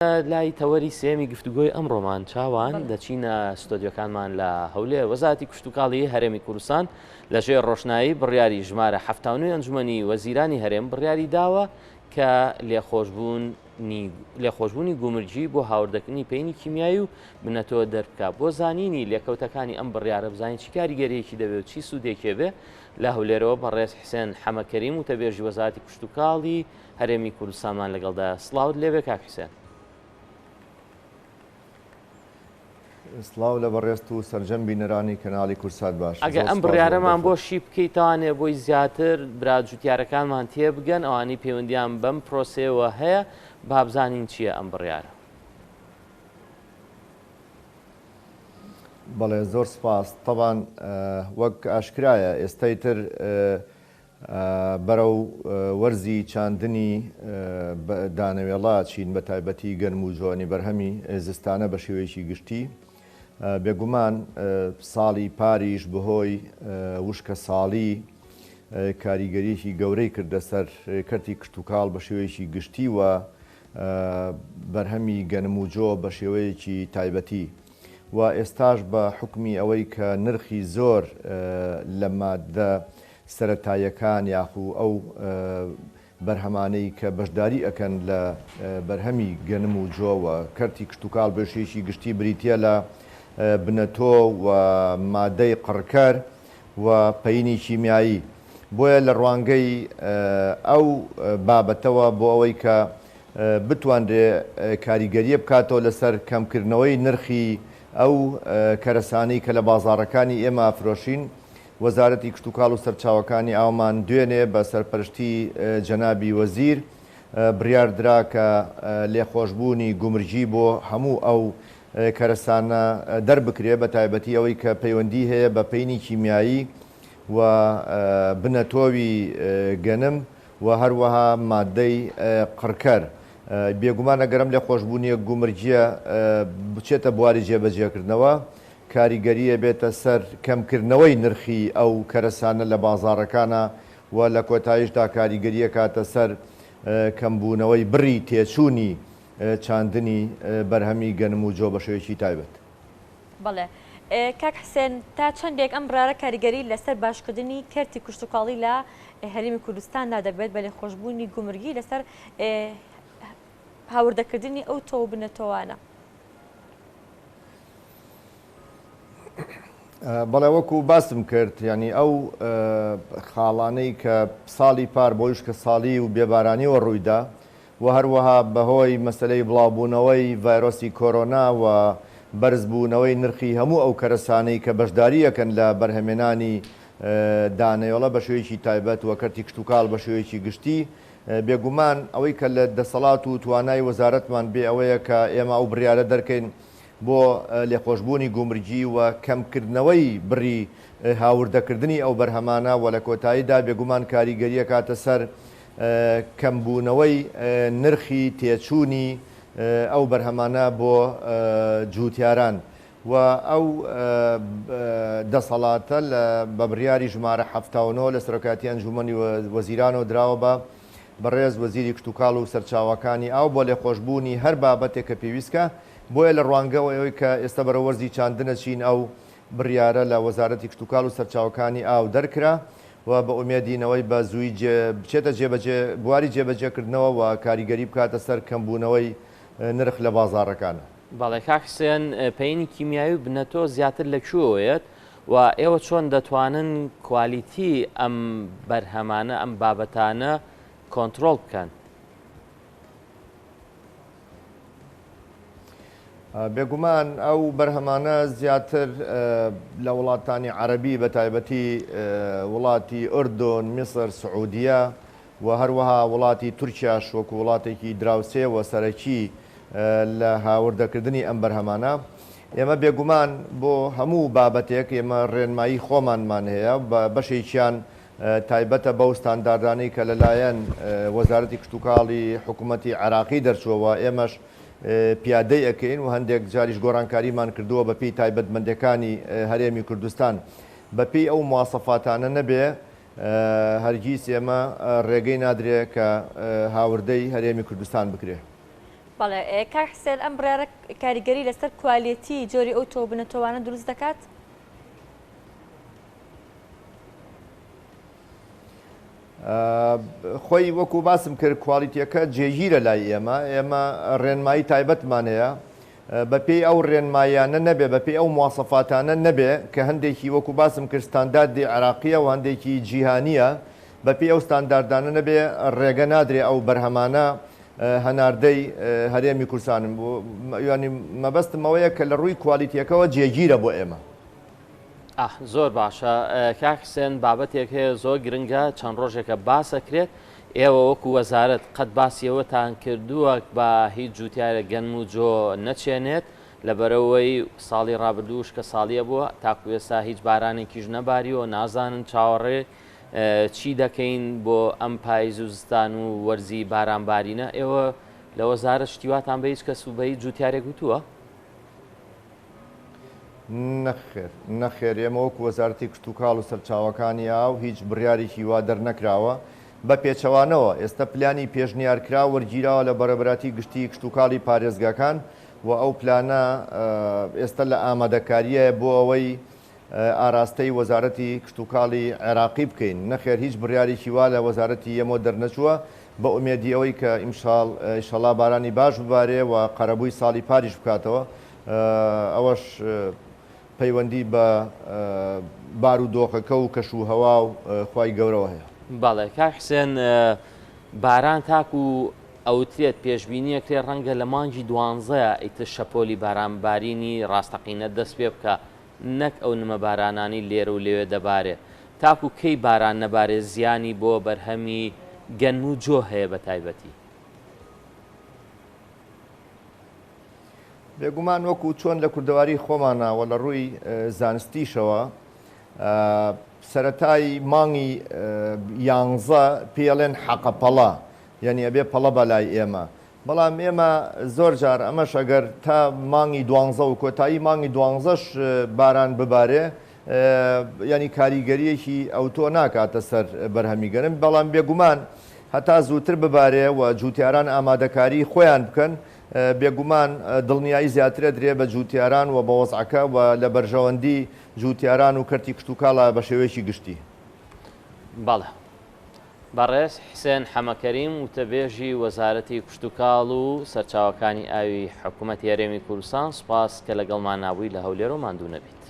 لای تەوەری سێیەمی گفتوگۆی ئەمڕۆمان چاوان دەچینە ستۆدیۆکانمان لە هەولێر. وەزارەتی کشتوکاڵی هەرێمی کوردستان لەژێر ڕۆشنایی بڕیاری ژمارە 79 ئەنجومەنی وەزیرانی هەرێم بڕیاری داوە کە لێخۆشبوونی گومرگی بۆ هاوردەکردنی پەینی کیمیایی و بنەتۆ دەربکا. بۆ زانینی لێکەوتەکانی ئەم بڕیارە بزانین چی کاریگەریەکی دەبێ و چی سوودێکی بێ لە هەولێرەوە بەڕێز حسێن حەمەکەریم وتەبێژی وەزارەتی کشتوکاڵی هەرێمی کوردستانمان لەگەڵدایە. سڵاوت لێبێ کاک حوسێن. سڵاو لە بەڕێزت و سەرجەم بینەرانی کەناڵی کوردسات باش. ئەگەر زۆر ئەم سوپاس بۆ بڕیارەمان بۆ دەرفەت. شی بکەیتەوانێ بۆی زیاتر برا جوتیارەکانمان تێبگەن ئەوانەی پەیوەندیان بەم پرۆسەیەوە هەیە با بزانین چییە ئەم بڕیارە. بەڵێ زۆر سوپاس. تەبان وەک ئاشکرایە ئێستای تر بەرەو وەرزی چاندنی دانەوێڵە چین بە تایبەتی گەنم و جۆنی بەرهەمی زستانە بە شێوەیەکی گشتی. بێگومان ساڵی پاریش بەهۆی وشکە ساڵی کاریگەریی گەورەی کردە سەر کەرتی کشتوکاڵ بە شێوەیەکی گشتی و بەرهەمی گەنم و جۆ بە شێوەیەکی تایبەتی. و ئێستاش بە حوکمی ئەوەی کە نرخی زۆر لە ماددە سەرەتاییەکان یاخو ئەو بەرهەمانەی کە بەشداری ئەکەن لە بەرهەمی گەنم و جۆ و کەرتی کشتوکاڵ بەشێکی گشتی بریتیە لە بنەتۆ و مادەی قڕکەر و پەینی کیمیایی بۆیە لە ڕوانگەی ئەو بابەتەوە بۆ ئەوەی کە بتوانرێ کاریگەریە بکاتەوە لەسەر کەمکردنەوەی نرخی ئەو کەرەسانەی کە لە بازاڕەکانی ئێمە ئەفرۆشین وەزارەتی کشتوکاڵ و سەرچاوەکانی ئاومان دوێنێ بە سەرپەرشتی جەنابی وەزیر بڕیار درا کە لێخۆشبوونی گومرگی بۆ هەموو ئەو کەرەسانە دەربکرێ بە تایبەتی ئەوەی کە پەیوەندی هەیە بە پەینی کیمیایی و بنەتۆوی گەنم و هەروەها ماددەی قڕکەر. بێگومان ئەگەر ئەم لێخۆشبوونیە گومرگیە بچێتە بواری جێبەجێکردنەوە کاریگەرییە بێتە سەر کەمکردنەوەی نرخی ئەو کەرەسانە لە بازاڕەکانا و لە کۆتاییشدا کاریگەرییەکاتە سەر کەمبوونەوەی بڕی تێچوونی چاندنی بەرهەمی گەنم و جۆ بە شێوەیەکی تایبەت. بەڵێ کاک حسێن، تا چەندێک ئەم بڕیارە کاریگەری لەسەر باشکردنی کەرتی کشتوکاڵی لە هەرێمی کوردستاندا دەبێت بە لێخۆشبوونی گومرگی لەسەر هاوردەکردنی ئەو تۆو بنەتۆوانە؟ بەڵێ وەکو باسم کرد یعنی ئەو خاڵانەی کە ساڵی پار بۆ وشکە ساڵی و بێبارانیەوە ڕوویدا و هەروەها بەهۆی مەسەلەی بڵاوبوونەوەی ڤایرۆسی کۆرۆنا و بەرزبوونەوەی نرخی هەموو ئەو کەرەسانەی کە بەشداری ئەکەن لە بەرهەمێنانی دانەوێڵە بە شێوەیەکی تایبەت و کەرتی کشتوکاڵ بە شێوەیەکی گشتی بێگومان ئەوەی کە لە دەسەڵات و توانای وەزارەتمان بێ ئەوەیە کە ئێمە ئەو بڕیارە دەرکەین بۆ لێخۆشبوونی گومرگی و کەمکردنەوەی بڕی هاوردەکردنی ئەو بەرهەمانە و لە کۆتاییدا بێگومان کاریگەرییەکاتە سەر کەمبوونەوەی نرخی تێچوونی ئەو بەرهەمانە بۆ جووتیاران و ئەو دەسەڵاتە لە بە بڕیاری ژمارە 79 لە سەرۆکایەتی ئەنجوومەنی وەزیرانەوە دراوە بە بەڕێز وەزیری کشتوکاڵ و سەرچاوەکانی ئاو بۆ لێخۆشبوونی هەر بابەتێک کە پێویست کا، بۆیە لە ڕوانگەوەی ئەوەی کە ئێستا بەرەو وەرزی چاندن ئەچین ئەو بڕیارە لە وەزارەتی کشتوکاڵ و سەرچاوەکانی ئاو دەرکرا و بە ئومێدین ئەوەی بە زوویی بچێتە جێبەجێ بواری جێبەجێکردنەوە و کاریگەری بکاتە سەر کەمبوونەوەی نرخ لە بازاڕەکانا. بەڵێ کاک حسێن، پەینی کیمیاوی و بنەتۆ زیاتر لە کوێوە یەت و ئێوە چۆن دەتوانن کوالیتی ئەم بەرهەمانە، ئەم بابەتانە کۆنترۆڵ بکەن؟ بێگومان ئەو بەرهەمانە زیاتر لە وڵاتانی عەرەبی بە تایبەتی وڵاتی ئوردن، میسر، سعودیە و هەروەها وڵاتی تورکیاش وەکو وڵاتێکی دراوسێ و سەرەکی لە هاوردەکردنی ئەم بەرهەمانە. ئێمە بێگومان بۆ هەموو بابەتێک ئێمە ڕێنمایی خۆمانمان هەیە، بەشێکیان تایبەتە بەو ستانداردانەی کە لەلایەن وەزارەتی کشتوکاڵی حکومەتی عێراقی دەرچووە و ئێمەش پیادەی ئەکەین و هەندێک جاریش گۆڕانکاریمان کردووە بەپێی تایبەتمەندیەکانی هەرێمی کوردستان. بەپێی ئەو مواسەفاتانە نەبێ هەرگیز ئێمە ڕێگەی نادرێ کە هاوردەی هەرێمی کوردستان بکرێ. بەڵێ کاک حسێن ئەم بڕیارە کاریگەری لەسەر کوالێتی جۆری ئەو تۆو بنەتۆوانە دروست دەکات؟ خۆی وەکو باسم کرد کوالیتیەکە جێگیرە لای ئێمە، ئێمە ڕێنمایی تایبەتمان هەیە بەپێی ئەو ڕێنماییانە نەبێ بەپێی ئەو مواسەفاتانە نەبێ کە هەندێکی وەکو باسم کرد ستانداردی عێراقیە و هەندێکی جیهانیە بەپێی ئەو ستانداردانە نەبێ ڕێگە نادرێ ئەو بەرهەمانە هەناردەی هەرێمی کوردستانن یانی مەبەستم ئەوەیە کە لە ڕووی کوالیتیەکەوە جێگیرە بۆ ئێمە. ئاه زۆر باشە کاک حسێن بابەتێک هەیە زۆر گرنگە چەند ڕۆژێکە باس ئەکرێت ئێوە وەکو وەزارەت قەت باسی ئەوەتان کردووە با هیچ جوتیارێک گەنم و جۆ نەچێنێت لەبەرئەوەی ساڵی ڕابردوو وشکە ساڵیە بووە تاکو ئێستا هیچ بارانێکیش نەباریوە نازانن چاوەڕێ چی دەکەین بۆ ئەم پایز و زستان و وەرزی بارانبارینە ئێوە لە وەزارەت شتی واتان بە هیچ کەس و بە هیچ جوتیارێک وتووە؟ نەخێر نەخێر ئێمە وەکو وەزارەتی کشتوکاڵ و سەرچاوەکانی ئاو هیچ بڕیارێکی وا دەرنەکراوە، بە پێچەوانەوە ئێستا پلانی پێشنیارکراو وەرگیراوە لە بەڕێوەبەراتی گشتیی کشتوکاڵی پارێزگاکان و ئەو پلانە ئێستا لە ئامادەکارییە بۆ ئەوەی ئاراستەی وەزارەتی کشتوکاڵی عێراقی بکەین، نەخێر هیچ بڕیارێکی وا لە وەزارەتی ئێمەوە دەرنەچووە، بە ئومێدی ئەوەی کە ئیمساڵ ئیشەڵا بارانی باش ببارێ و قەرەبووی ساڵی پاریش بکاتەوە، ئەوەش پەیوەندی بە بارودۆخەکە و کەش و هەوا و خوای گەورەوە هەیە. بەڵێ کاک حسێن باران تاکو ئەوترێت پێشبینی ئەکرێ ڕەنگە لە مانگی دوانزەیا ئیتر شەپۆلی باران بارینی ڕاستەقینە دەست پێ بکا نەک ئەو نمە بارانانەی لێرە و لەوێ دەبارێ تاکو کەی باران نەبارێ زیانی بۆ بەرهەمی گەنم و جۆ هەیە بە تایبەتی؟ بێگومان وەکو چۆن لە کوردەواری خۆمانا و لە ڕووی زانستیشەوە سەرەتای مانگی یانزە پێی ئەڵێن حەقە پەڵە یعنی ئەبێ پەڵە بە لای ئێمە بەڵام ئێمە زۆر جار ئەمەش ئەگەر تا مانگی دوانزە و کۆتایی مانگی دوانزەش باران ببارێ یعنی کاریگەریەکی ئەوتۆ ناکاتە سەر بەرهەمی گەنم بەڵام بێگومان هەتا زووتر ببارێ و جوتیاران ئامادەکاری خۆیان بکەن بێگومان دڵنیایی زیاتر ئەدرێ بە جوتیاران و بە وەزعەکە و لە بەرژەوەندی جوتیاران و کەرتی کشتوکاڵە بە شێوەیەکی گشتی. بەڵێ. بەڕێز حسێن حەمەکەریم وتەبێژی وەزارەتی کشتوکاڵ و سەرچاوەکانی ئاوی حکومەتی هەرێمی کوردستان سوپاس کە لەگەڵمانا بووی لە هەولێرەوە ماندوو نەبیت.